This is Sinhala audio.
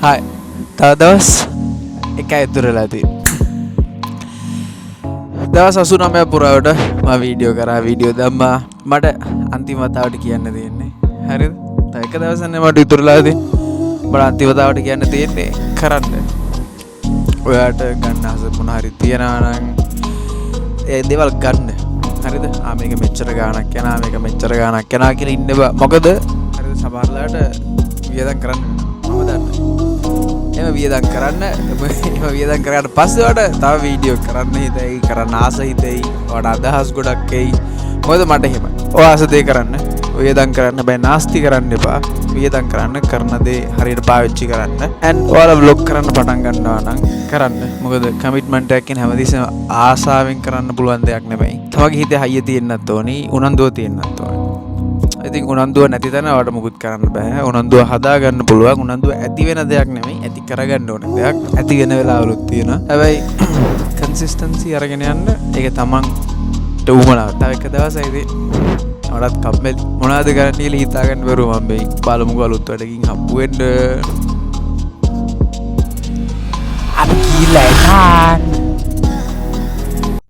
හායි, තව දවස් එකයි ඉතුරු වෙලා තියෙන්නේ. දවස් 89 පුරාවට මම වීඩියෝ කරා, වීඩියෝ දැම්මා. මට අන්තිම වතාවට කියන්න තියෙන්නේ, හරිද? තව එක දවසක් නේ මට ඉතුරුලා තියෙන්නේ. මට අන්තිම වතාවට කියන්න තියෙන්නේ, කරන්න. ඔයාට ගන්න ආස මොන හරි තියනවා නම් ඒ දේවල් ගන්න, හරිද? ආ, මේක මෙච්චර ගාණක් යනවා, මේක මෙච්චර ගාණක් යනවා කියලා ඉන්න බෑ. මොකද, හරිද, සමහරලාට වියදම් කරන්න වෙනවා. මම දන්නේ එහෙම වියදම් කරන්න. එහෙම වියදම් කරාට පස්සේ ඔයාට තව වීඩියෝ කරන්න හිතෙයි, කරන්න ආස හිතෙයි, ඔයාට අදහස් ගොඩක් එයි. මොකද මට එහෙම. ඔයා ආස දේ කරන්න, වියදම් කරන්න බෑ, නාස්ති කරන්න එපා. වියදම් කරන්න, කරන දේ හරියට පාවිච්චි කරන්න. And ඔයාලා ව්ලොග් කරන්න පටන් ගන්නවා නම් කරන්න. මොකද කමිට්මන්ට් එකක් කියන්නේ හැමතිස්සෙම ආසාවෙන් කරන්න පුළුවන් දෙයක් නෙමෙයි. තමගේ හිතේ හයිය තියෙන්නත් ඕනි, උනන්දුව තියෙන්නත් ඕනි. ඉතින් උනන්දුව නැති තැන ඔයාලට මුකුත් කරන්න බෑ. උනන්දුව හදා ගන්න පුළුවන්. උනන්දුව ඇති වෙන දෙයක් නෙමෙයි, ඇති කරගන්න ඕන දෙයක්. ඇති වෙන වෙලාවලුත් තියෙනවා. හැබැයි කන්සිස්ටන්සි අරගෙන යන්න, ඒක තමන්ට උවමනාව. තව එක දවසයි ඉතින් මටත් කම්මැලි. මොනවද කරන්න කියලා හිතා ගන්න බැරුව මම මේ බලමුකෝ අලුත් වැඩකින් හම්බ වෙන්න.